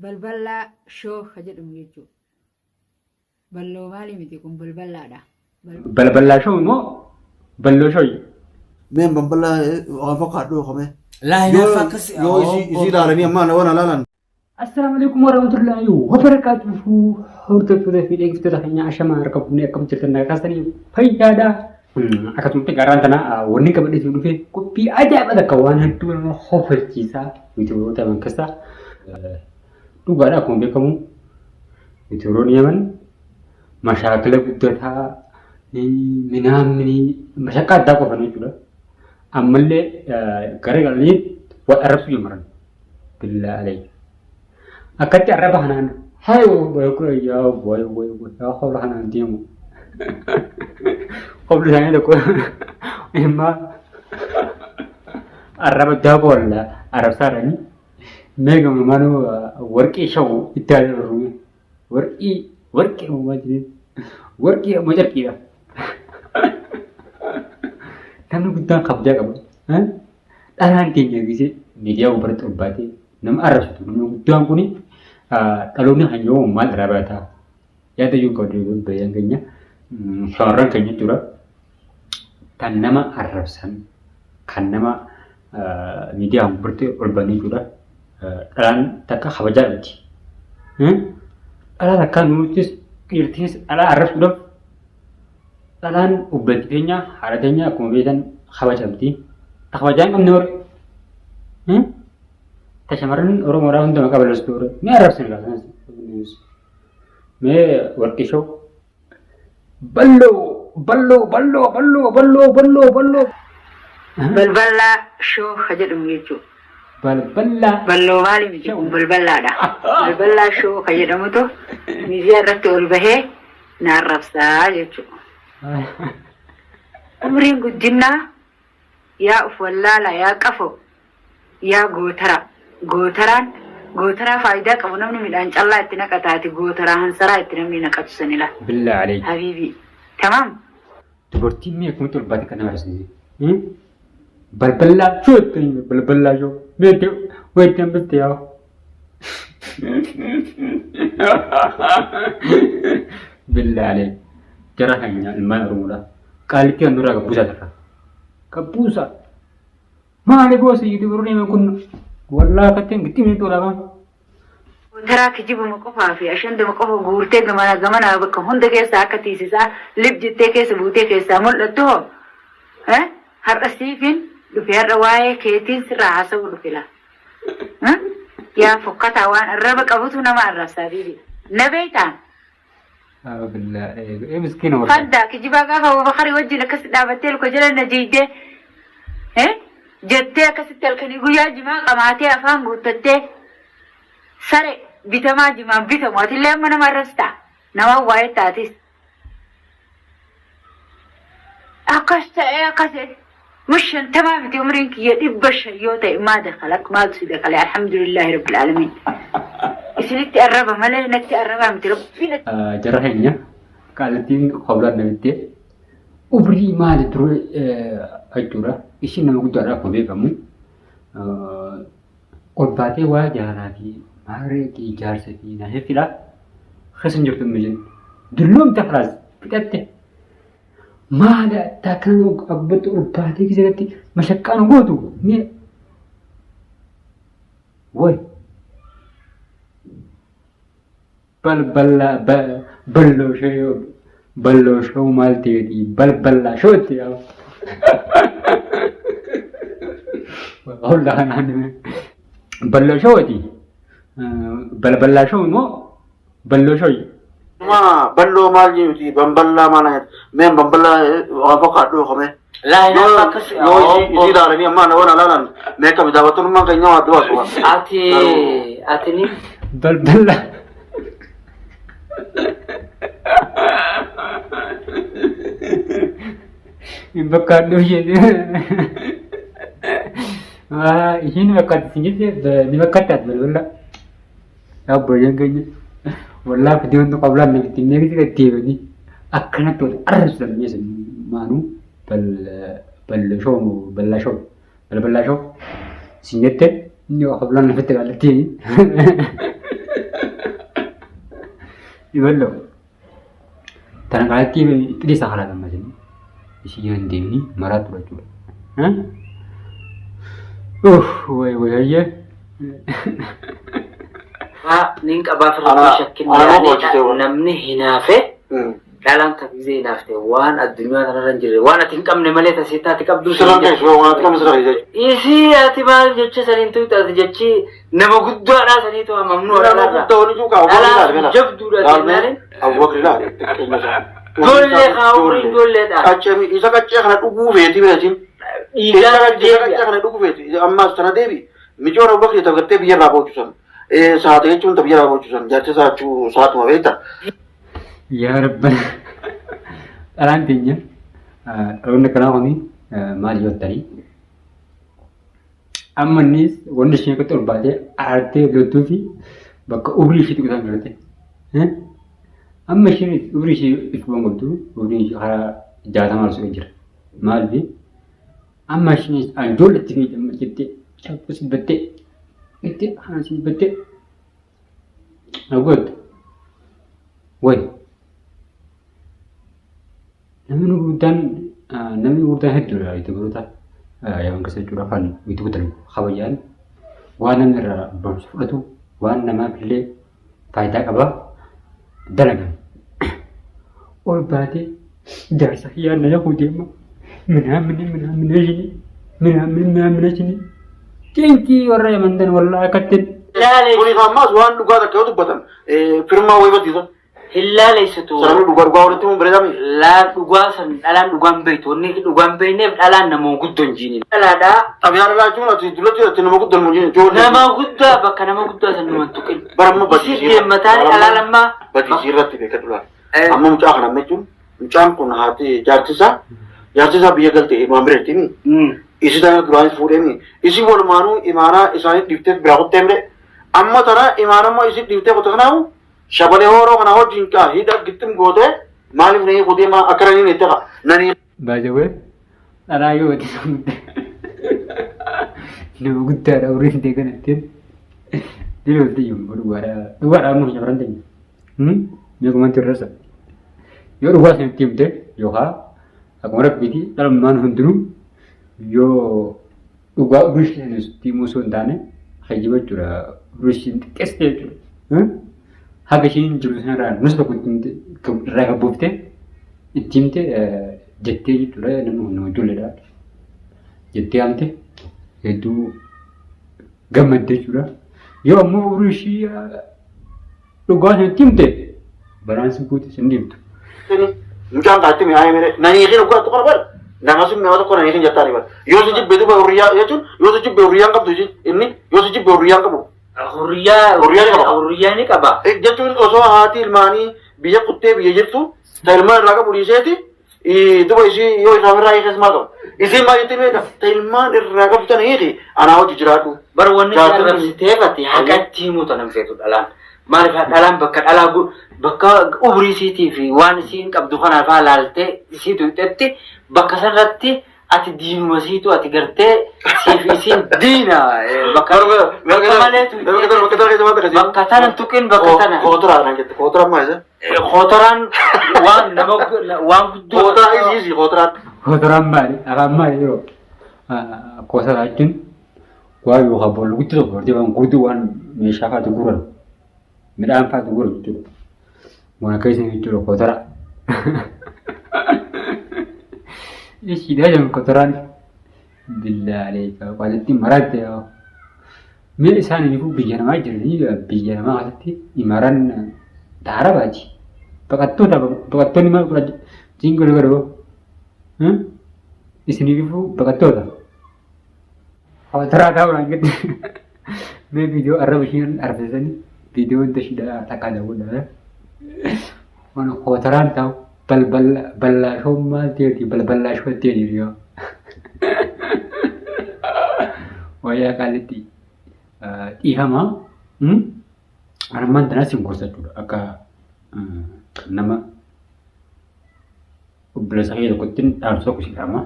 Balballaa shoo ka jedhamu jechuudha. Balloo maalii miti kun balballaadha. Balballaa shoo immoo balloo shooyi. Meen balbalaa waan fakkaadhu kame. Laa Yoo hinaaffaa akkas yoo isii isii ilaalanii ammaa na waan ilaalan. Assalaamu alaikum warahmatullahi wabarakatuhu. Hordoftoota fi dhaggeeffattoota keenya ashamaa harka fuunee akkam jirtan nagaa kaastanii fayyaadha. Akkasumatti garaan tana wanni qabadhee isin dhufe qophii ajaa'iba takka waan hedduu nama hofalchiisaa yuutuubaroota yaman keessaa dhugaadha akkuma beekamu yuutuubaroonni yaman mashaakila guddataa minaamni mashaqqaa addaa qofan jechuudha. Ammallee gara galanii wal arrabsuu jamaran. Billaa alayhi. Akkatti arraba kanaan hayo yaa way way way yaa hobla kanaan deemu. Hobli isaanii tokko imma arraba daakoo arrabsaadhani. Mee gammamanuu warqii shawu itti agarru. Warqii warqii ammaa jireenya warqii ammoo carqiidha. Namni guddaan kabajaa qaba. Dhalaan keenya gisee miidiyaa gubbaatti ol baatee nama arrabsitu namni guddaan kuni dhaloonni kan yoo maal irraa barataa? Yaada iyyuu qabdu bayyaan keenya shamarran keenya jechuudha. Kan nama arrabsan kan nama miidiyaa gubbaatti ol banii jechuudha. Dhalaan takka kabajaa qabdi. Dhalaa takka nutis dhiirtinis dhalaa arrabsuudhaaf dhalaan obboleettii teenya haadha teenya akkuma beektan kabajamti. Ta kabajaa hin qabne warri ta shamarran Oromoodhaa hunda maqaa balleessitu warri ni arrabsan egaa. Mee warqii shoo Balloo balloo balloo balloo balloo balloo balloo. Balballaa shoo ka jedhamu jechuudha. Balballaa. Balloo maali miti kun balballaadha. Balballaa shoo ka jedhamutu miidiyaa irratti ol bahee na arrabsaa jechuudha. Umriin guddinnaa Yaa uf wallaalaa yaa qafoo yaa gootaraa gootaraan gootaraa faayidaa qabu namni midhaan callaa itti naqata ati gootaraa hansaraa itti namni naqatu sani laa Billaa alayk. habiibii tamaam. Dubartiin mee akkamitti ol baate kan nama arrabsiti? Balballaa shoo itti himi balballaa shoo. Mee itti waa itti hambifte yaa. Billaa alayk. Jara keenya ilmaan Oromoodha. Qaalittii handhuuraa gabbuusaa jirra. Gabbuusaa. Maali boosi yuutuubaroonni himan kun wallaa akkatti hin gixximne tola. Taraa kijibuma qofaa fi ashanduma qofa guurtee gamana gamanaa bakka hunda keessaa akka tiisisaa lib jettee keessa buutee keessaa mul'attu hoo eh? Har'a siifin dhufe har'a waa'ee keetiin sirraa haasa'uu dhufe laa. Eh? Yaa fokkataa waan arraba qabutu nama arrabsaa biibi. Na beektaa? Miskiina warra. Faddaa kijibaa gaafa Abubakari wajjin akkasi dhaabattee luka jala na jiydee eh, jettee akkasitti halkanii guyyaa jimaa qamaatee afaan guuttattee sare bitamaa jimaan bitamu atillee amma nama arrabsitaa nama waa'ee taatis. Akkas ta'ee akkas ta'e. Mush shantamaa miti umriin kiyya 500 yoo ta'e maa dakalak maaltu si dakale alhamdulillaahi rabbil aalamiin. Isinitti arraba malee natti arrabaa miti rabbiin Jara keenya qaalittiin hoblaan namitti umrii maali ture jechuudha. Ishiin nama guddaadha akkuma beekamu. Ol baatee waa jaalalaa fi maarree fi jaarsa fi na fidha. Keessa hin jirtu mijin. Dulloomte kalaas fixatte. Maali adda akkana abbatti ol baatee keessatti mashaqqaan gootu ni way balballaa balloo shoo balloo shoo maal ta'eeti balballaa shootti yaa. Holla kanaan balloo shooti balballaa shoo immoo Balloo shoyi. Ma balloo maal jechuuti bamballaa maal nyaata meen bamballaa waan fakkaadhu kame. Laa Yoo hinaaffaa akkas yoo isii isii ilaalanii ammaa na waan ilaalan mee akkami daawwattoonni keenya waa adda baasu. Ati ati ni Balballa. Hin bakkaadhu isheen. Ishiin bakkaatti sin jette ni bakkaatti balballa. Obboleeyyan keenya wallaa fidee wanti qablaan namitti hin eegsi deddeebanii akkanatti wal arrabsan meesha maanuu bal'ashoo bal'ashoo balbalashoo isin jette inni qablaan namitti qallattiin. Iballoo. Tana kanatti xilisa karaa gammadanii ishii yoo hin deemni maraa tura jechuudha. Uff way way hayyee. Haa nin qabaa Ana- firratti shakkin ana yaadee hojjete waan. namni hinaafe dhalaan takisee hinaafte waan addunyaa kanarra hin jirre waan ati hin qabne malee tasii taate qabdu. Sirra keessa waan ati qabne sirra keessa. Isii ati maal jecha saniin tuyxu ati jechi nama guddaadhaa saniitu mamnuu Nama guddaa waliin jiru Dhalaan jabduudha jennaan. Abubakar ilaali xiqqeenya isaa. Ijoollee haa umriin ijoolleedha. Qaccee isa qaccee kana dhuguu feeti bira Dhiigaa Isa qaccee deebi'a. kana dhuguu feeti ammaas tana deebi. Micoon Abubakar tagartee biyya irraa boochisan. Saate jechuun ta biyya irraa boochisan. Jaartii saachuu saatuma beekta. Yaa rabbana. Dhalaan teenya dhaloonni akkanaa kuni maal yoo ta'e amma innis wanni isheen akkatti ol baatee aartee loltuu fi bakka umrii isheetti qotaan jirte. Amma isheen umrii ishee itti qabdu umrii ishee karaa 60 ol su'ee jira. Maaliif amma isheen ijoolletti miidhamma jettee cabbu sibattee itti kana sibattee Agoot. Way. Namni guddaan namni guddaan hedduudha yuutuubaroota yaman keessa jechuudha kan yuutuuba dalagu kabajaan waan namni irraa barumsa fudhatu waan namaaf illee faayidaa qaba dalagan. Ol baatee jaarsa kiyyaa na yakuu deema minaamini minaamina ishini minaamini minaamina ishini Cinqii warra yaman tan wallaa akkatti. Kuni ammas waan dhugaa takka yoo dubbatan firmaa wayii barsiisan. Hin laaleessitu. Sanamni dhugaa dhugaa walitti himuun bareedaa miti. Laa dhugaa san dhalaan dhugaan beektu. Wanni dhugaan beekneef dhalaan nama guddoo hin jiinin. Dhalaadhaa Xabiyaa dhalaa jechuun ati dullatti ati nama guddaa hin jiinin. Ijoollee. nama guddaa bakka nama guddaa san nama hin tuqin. Bara amma Isii deemmataan dhalaan ammaa. Badiisii irratti beekadhu laala. Amma mucaa kana amma jechuun mucaan kun haati jaarti isaa jaarti isaa biyya galte ilmaan bira jirti. Isi tana duraanis fuudhee isi walumaanuu imaanaa isaanii dhiiftee biraa kuttee mire amma tana imaanammoo isi dhiiftee kutte kanaafu shabalee hooroo kana wajjin kaa hidha gittim gootee maaliif nanii kutee maa akkana niin itti haqa nanii By the way, dhalaa yoo itti nama guddaadha umriin ta'e kanatti. Dilootti iyyuu dhugaadha. Dhugaadha amma shamarran teenya. Mee kumanti irrasa. Yoo dhugaa isinitti himte yookaan akkuma rabbiiti dhalummaan hundinuu yoo dhugaa umrii ishee himuu osoo hin taane kijiba jechuudha. Umrii ishee xiqqeessite jechuudha. Haga isheen jiru sanarraa nus tokko irraa gabbuufte itti himte jettee jechuudha. Namni kun nama ijoolleedha. Jettee haamte hedduu gammadde jechuudha. Yoo ammoo umrii ishee dhugaa isinitti himte balaan sin buute sin dhiiftu. Mucaan kaatti mi'aayee mire nanii hin dhugaa tokko bara nama sin mi'aa tokko nanii hin jettaani bara yoo si jibbe duba hurriyaa jechuun yoo si jibbe hurriyyaan qabdu inni yoo si jibbe hurriyyaan qabu. Hurriyaa Hurriyaa ni qaba. Hurriyaa ni qaba. Jechuun osoo haati ilmaanii biyya kuttee biyya jirtu ta ilmaan irraa qabu dhiiseeti duba isii yoo isaa irraa hiikes maal qaba. Isiin maal jettee beekta ta ilmaan irraa qabdu tana hiiki anaa hojii jiraadhu. Bara wanni Jaartiin- arrabsiteef ati haqatti himuu tana hin feetu dhalaan. Maaliif dhalaan bakka dhalaa bakka umrii isiitii fi waan isiin qabdu kanaaf haa laaltee isii tuqxetti bakka sanarratti ati diinuma siitu ati gartee siif isiin diina bakka bakka malee tuqxee bakka tana tuqin bakka tana. Kootoraa naan jette kootoraa maal isa? Kootoraan waan nama waan guddoo. Kootoraa isii isii kootoraa. Kootoraan maali? Afaan maali yeroo? Kootoraa jechuun waan yookaan boolla guddaa tokko gartee waan gurguddoo waan meeshaa fa'aatu guuran midhaan fa'aatu guuran jechuudha. Waan akka isin jechuudha kootoraa. Ishiidha jedhamu kootoraan. Billaalee qaalitti maraatti yaa. Mee isaan iyyuu biyya namaa jiranii biyya namaa keessatti imaaraan taarabaati. Baqattoota baqattoonni maal godhaa jiingoo godhoo. Isiniifuu baqattoota. Kootoraa ta'uudhaan gadi. Mee viidiyoo arraba isheen arfisanii viidiyoo wanta ishiidha takkaa daawwadha. Waan kootoraan ta'u balballaashoo maal ta'eeti balballaashoo ta'eeti yoo. Wayyaa qaalitti dhiifama. Armaan tanaas hin gorsa jechuudha. Akka nama obboleessa kiyya tokkotti dhaamsa tokko si dhaama.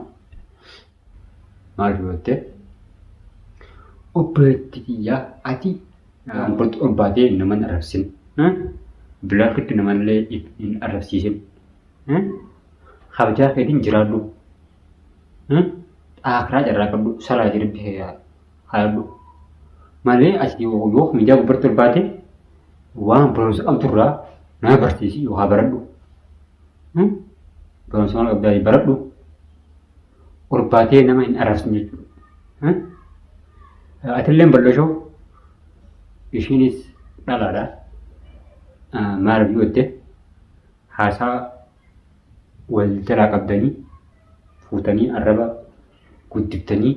Maal jettee obboleetti kiyyaa ati ol baatee nama hin arrabsin. Bilaakitti namallee hin arrabsiisin. Kabajaa keetiin jiraadhu. Aakiraa carraa qabdu salaati rabbi haadhu. Malee ati yoo miidiyaa gubbaatti ol baate waan barumsa qabdurraa nama barsiisi yookaan baradhu. Barumsa maal qabdaa baradhu. Ol baatee nama hin arrabsin jechuudha. Atillee bal'ashoo ishiinis dhalaadha. Maal yoo jette haasaa wal jalaa qabdanii fuutanii arraba guddiftanii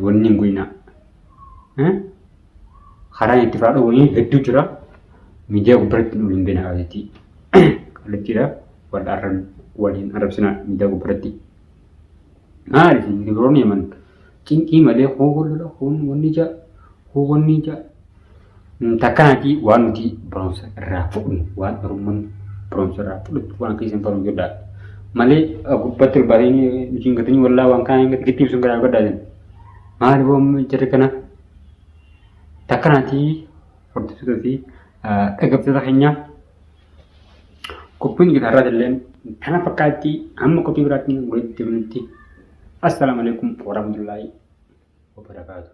wanni hin godhinaa. Karaan itti fa'aa dhowwanii hedduu jira. Miidiyaa gubbaratti hin oolin beena jetti. Kallattiidha wal arran waliin arrabsinaa miidiyaa gubbaratti. Maali isin dubaroonni yaman cinqii malee hoo lola hoon wanni ja'a hoo wanni ja'a. Takkanaatii waan nuti barumsa irraa fudhannu waan Oromoon barumsa irraa fudhattu waan akka isin barumsa jedhaa. Malee gubbatti ol baatanii nuti hin gatanii wallaa waan kana hin gatti ibsuun garaa gaddaa jenna. Maali boom jarri kana takkanaatii hordoftoota fi dhaggeeffattoota keenya qophiin gitaarraa illee kana fakkaatti hamma qophii biraatti walitti deebinutti assalaamu alaikum warahmatullaahi wabarakaatuh.